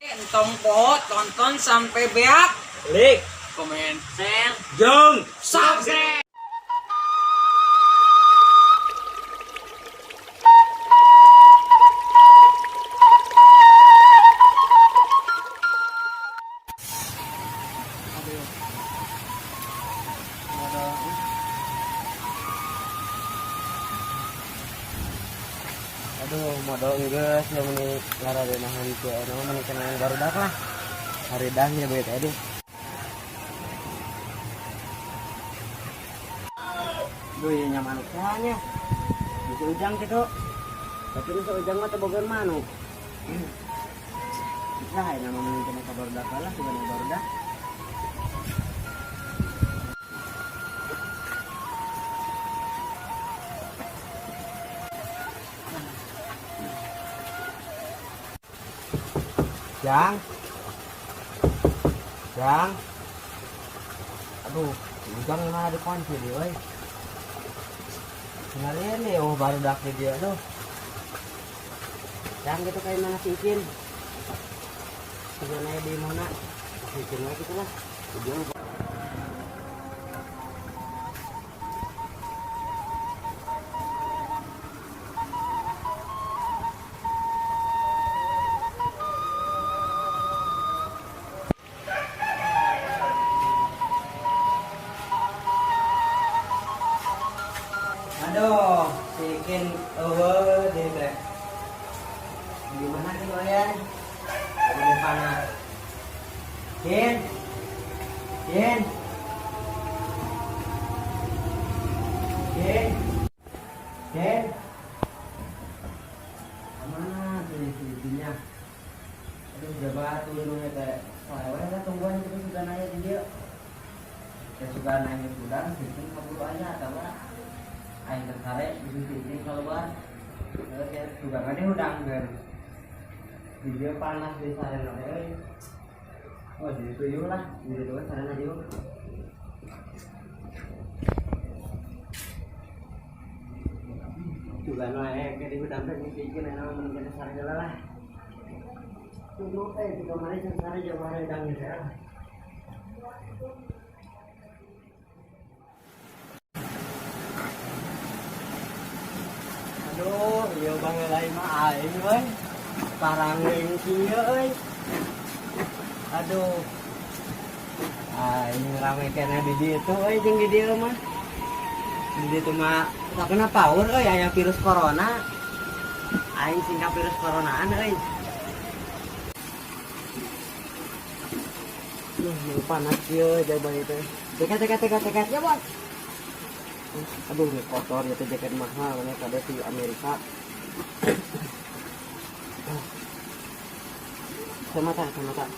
Entong poho tonton sampai beak. Like, Komen, share, jong, subscribe. Aduh, modal geus ya meni ngaradenahan kieu anu meni kenangan barudak lah. Haridang ya begitu aduh. Duh, ya nyaman nya. Bisa ujang gitu. Tapi bisa ujang mah teu boga manuk. Nah, ini mah meni kena ka barudak lah, bukan barudak. Jang. Jang. Aduh, ujang mana dikunci dia, euy. Ngalian deh, oh barudak di dia tuh. Jang gitu kayak mana si Ikin? Gimana di mana? Si Ikin lagi gitu lah. Ujang. Aduh, si Ikin eueuh deui teh. Gimana nih kalian? Udah panas. Kin. Kin. Kin. Kin. Kemana tuh si Ikinnya? Aduh, jabat tundungnya teh. Soalnya lah tungguan itu sudah nanya di dia. Saya suka nanya udang, si Ikin kabur aja atau apa? Aing tertarik bisa si Ikin keluar. Terus ya juga kan udang kan. Video panas di sarana euy. Oh, jadi tuyul lah, jadi tuyul sarana yuk. Juga nu aya ke di hudang teh si Ikin aya mah mending sarana lah. Tunggu di kamari sarana jauh hari dang gitu ya. Aduh, ieu baheula mah aing euy. Parangling kieu euy. Aduh. Aing rame keneh di dieu euy jeung di dieu mah. Di dieu mah takena power euy aya virus corona. Aing singka virus coronaan euy. Duh, mau panas kieu jaba itu. Jaket jaket jaket jaket ya, Bos. Aduh, ini kotor ya jaket mahal mana kada di Amerika. Sama tak, sama tak.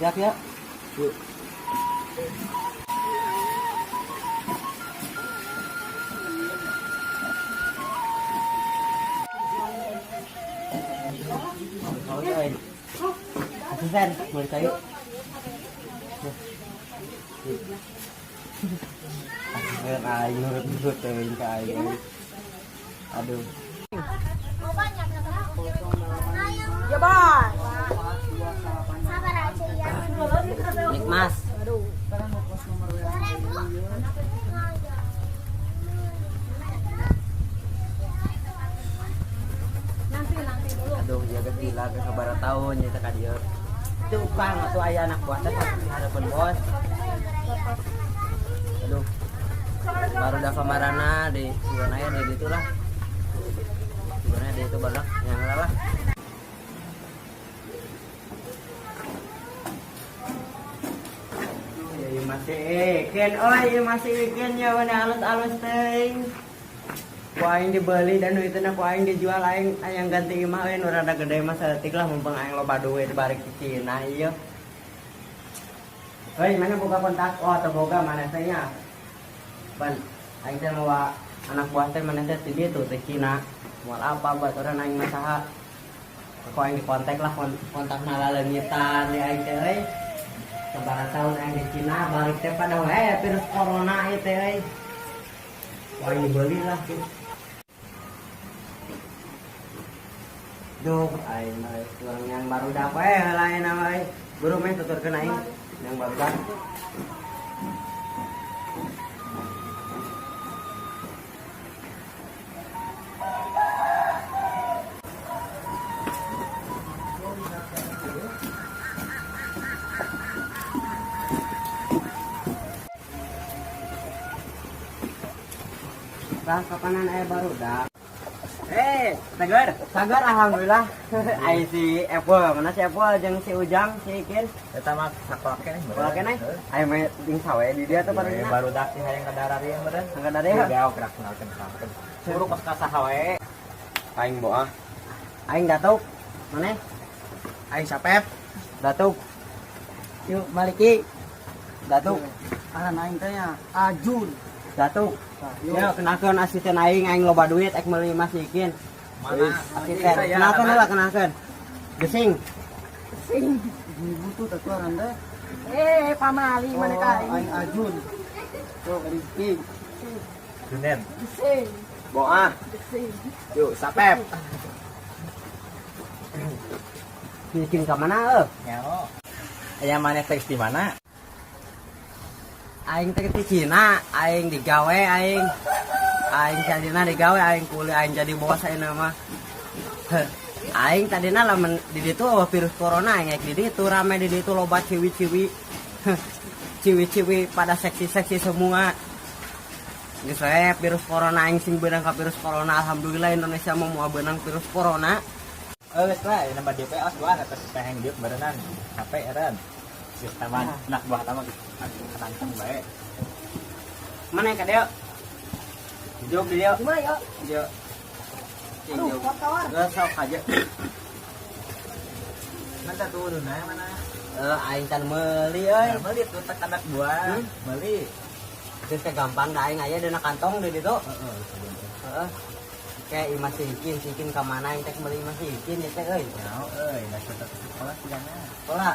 Siap ya? Yuk. Asisten, mau kayu. Asisten aing nurut-nurut teuing ka aing. Aduh. Ya, Bos. Sabar aja ya. Nikmas. Aduh, jaga gila ke sabaraha tahun nya ka dieu. Tukang atuh aya anak buah teh di harapan bos. Aduh. Baru dah kamarana di sugan aya di ditu lah. Sugan aya di itu barudak yang lah. Ya ieu masih ikin, oh ieu masih ikin ya mana alus-alus teuing. Ku aing dibeli dan duitna ku aing dijual aing hayang ganti imah euy nu rada gede mah saeutik lah mumpung aing loba duit balik ke Cina ieu. Hei, mana boga kontak? Oh, atau boga mana teh nya? Ban, aing teh mawa anak buah teh mana teh ti ditu teh Cina. Moal apa baturan aing mah saha. Ku aing dikontak lah kontak nalaleungitan di aing teh euy. Sabaraha tahun aing di Cina balik teh pada we virus corona ieu teh euy. Wah, ini beli lah tuh. Duh, aing mah kurang yang baru dapat eh lain nama euy. Buru meh tuturkeun aing yang baru dapat. Tah kapanan aya barudak. Eh, Tegar. Sagar alhamdulillah. Ai si Apple, mana si Apple jeung si Ujang, si Ikin. Eta mah sakola keneh. Sakola keneh? Ai mah jeung sawe di dia tuh Baru baru barudak sih hayang ka dararieu meureun. Ka dararieu. Gaok gerak kenalkeun kenalkeun. Buru kos ka saha wae. Aing boah. Aing datuk. Mana? Aing sapep. Datuk. Yuk Maliki. Datuk. Ah, aing teh nya Ajun. Datuk. Ya, kenalkeun asisten aing, aing loba duit ek meuli Mas Ikin. Mana? Asisten. Kenalkeun heula, kenalkeun. Gesing. Ini butuh tatu teh. Eh, pamali mana ka Oh, aing Ajun. Tuh Rizky. Junen. Gesing, Boah. gesing. Yuk sapep. Si Ikin ka mana euy? Nyaho. Aya maneh teks di mana? Aing teh ti Cina, aing digawe aing. Aing tadina digawe aing kuliah aing jadi bos aing mah. Heh, aing tadina lamun di ditu eueuh virus corona aing di ditu rame di ditu loba ciwi-ciwi. Heh, ciwi-ciwi pada seksi-seksi semua. Geus we virus corona aing sing beunang ka virus corona. Alhamdulillah Indonesia mah moal beunang virus corona. Eh geus lah, nambah DP aos buah atas hayang dieu berenang. HP eren. Geus taman anak buah tama ketanteng bae. Mana ka dieu? Jauh di dieu. Gimana ya? Dieu. Aduh, kotor. Geus sok aja. Mana turun nah mana? Eh aing can meuli euy. Nah, meuli tuh tak anak buah. Hmm? Meuli. Geus teh gampang da aing aya dina kantong di ditu. Heeh. Heeh. Kayak imah si Ikin, si Ikin ka mana aing teh meuli imah si Ikin ya teh euy. Nyaho euy, da tetep sekolah sigana. Sekolah.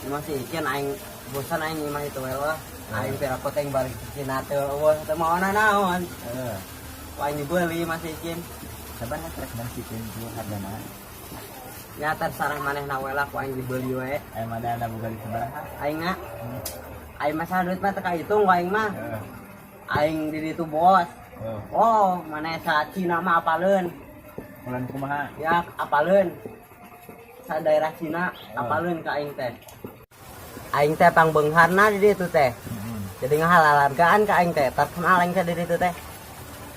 Imah si Ikin aing bosan aing imah itu we lah. Aing pira teh balik ke Cina teh eueuh teh maona naon. Heeh. Ku aing dibeli imah si Ikin. Sabar lah rek nang sikin tuh hargana. Ya terserah manehna we lah ku aing dibeli we. Aya mana anda boga di sabaraha? Aing na. Aing masalah duit mah teu kahitung ku aing mah. Heeh. Aing di ditu bos. Heeh. Oh, mana sa Cina mah apaleun. Bulan kumaha? Ya apaleun. Sa daerah Cina apaleun ka aing teh. Aing teh pangbeungharna di ditu teh. Heeh. Jadi ngahalalargaan ka aing teh, terkenal aing teh di ditu teh.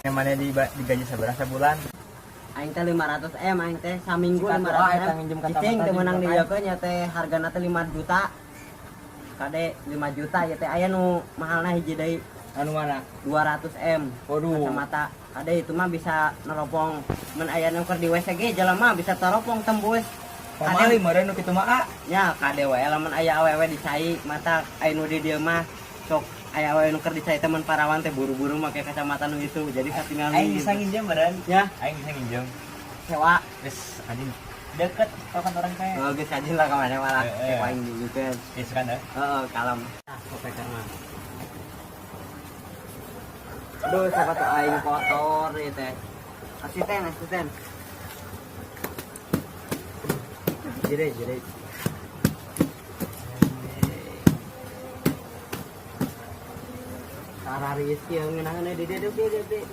Yang mana di digaji sabaraha sabulan? Aing teh 500 M aing teh saminggu Sikat 500 doa, M. eta nginjem kacamata Cicing teu jeung meunang kain. dieukeun nya teh hargana teh 5 juta. Kade 5 juta ya teh aya nu mahalna hiji deui Anu mana? 200 M. Waduh. Kacamata. Kade itu mah bisa neropong mun aya nu keur di WC ge jelema bisa teropong tembus. Pamali meureun nu kitu mah ah. Ya kade wae lamun aya awewe di cai mata aya nu di dieu mah sok aya awewe nu keur di cai teman parawan teh buru-buru make kacamata nu itu jadi katingali. Aing bisa nginjem meureun. Ya, Aing bisa nginjem. sewa. Geus anjing deket kapan orang kaya. Oh, geus aja lah kemana malah. Eh, eh. Aing juga. Geus kan eh. Heeh, kalem. Ah, kopekan mah. Aduh, sepatu aing kotor ieu teh. Asisten, asisten. Jere, jere. Tara Rizky yang ngeunahkeun di dieu di dieu di dieu.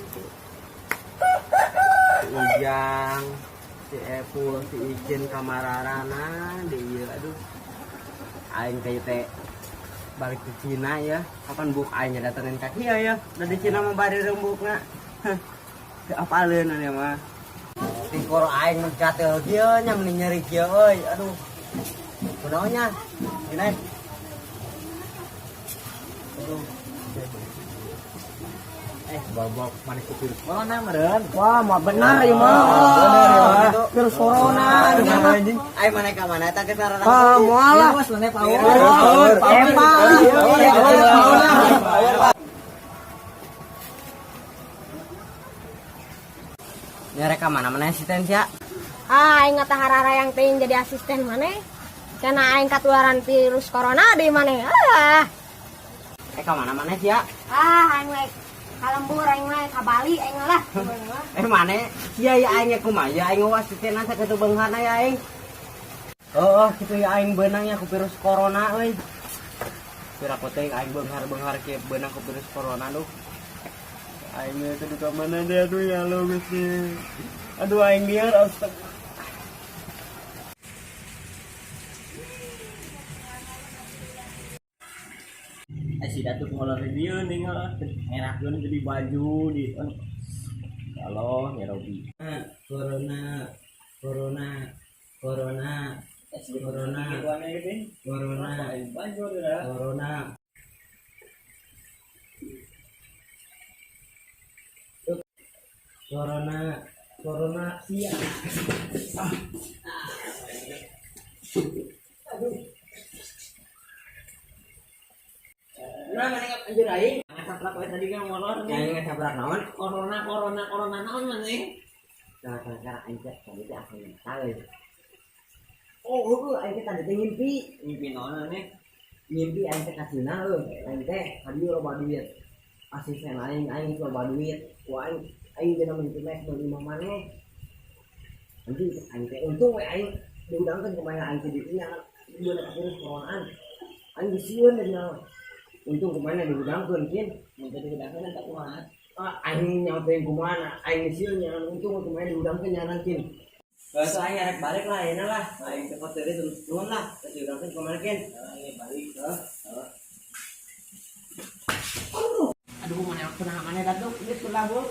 Si Ujang, si Epul, si Ikin kamararana di ieu aduh. Aing teh teh balik ke Cina ya. Kapan buk aing datengin ka kieu ya. Da di Cina mah bari rembukna. Heh. Teu apaleun anu mah. Tingkor aing mah gatel kieu nya meni nyeri kieu euy. Aduh. Kunaon nya? Gini. Aduh. Babak manis ku virus corona meureun. Wah, mah benar ya mah. Bener ya mah. Virus corona. Anjing. Aing mana ka mana eta geus ngaranna. Ah, moal lah. Awas maneh power. Emang. Nyerek ka mana mana asisten sia? Ah, aing ngataharara yang teuing jadi asisten maneh. Cenah aing katularan virus corona di maneh. Ah, Eh ka mana mana sia? ah aing rek Ka lembur aing mah, ka Bali aing mah lah. Eh mana? Sia ya aing kumaha ya aing asistenan sakitu beungharna ya aing. Oh, kitu ya aing beunang ya ku virus corona euy. Pira teh aing beunghar-beunghar kieu beunang ku virus corona duh. Aing teh duka mana deh, aduh ya Allah Gusti. Aduh aing liar astaga. Eh si Datuk ngolor di dieu nih ngerakeun jadi baju di kalau Nairobi. Corona, corona, corona, corona, corona, corona. Corona, corona, sia. Nah, mana anjir aing? Ngacaplak we tadi kan ngolor nih. Aing ngacabrak naon? Corona, corona, corona naon maneh? Nah, cara aing teh tadi teh asa nyata euy. Oh, heueuh aing teh tadi teh ngimpi. Mimpi naon maneh? Ngimpi aing teh kasina euy. Aing teh kadieu loba duit. Asisten aing aing loba duit. Ku aing aing dina mimpi meh meuli imah maneh. Nanti aing teh untung we aing diundangkeun kumaha aing teh dinya beunang virus coronaan. Aing disieun dina. Untung kumaha diundangkeun kin. Mun tadi diundangkeun tak kumaha. Ah, aing nyawa teh kumaha aing disieun nya untung kumaha diundangkeun nya kin. Bahasa aing arek balik lah ayeuna lah. Aing teh kote terus nuhun lah. Terus diundangkeun kumaha kin. Aing balik heuh. Aduh, mana aku nah mana Datuk? Geus lah, Bu.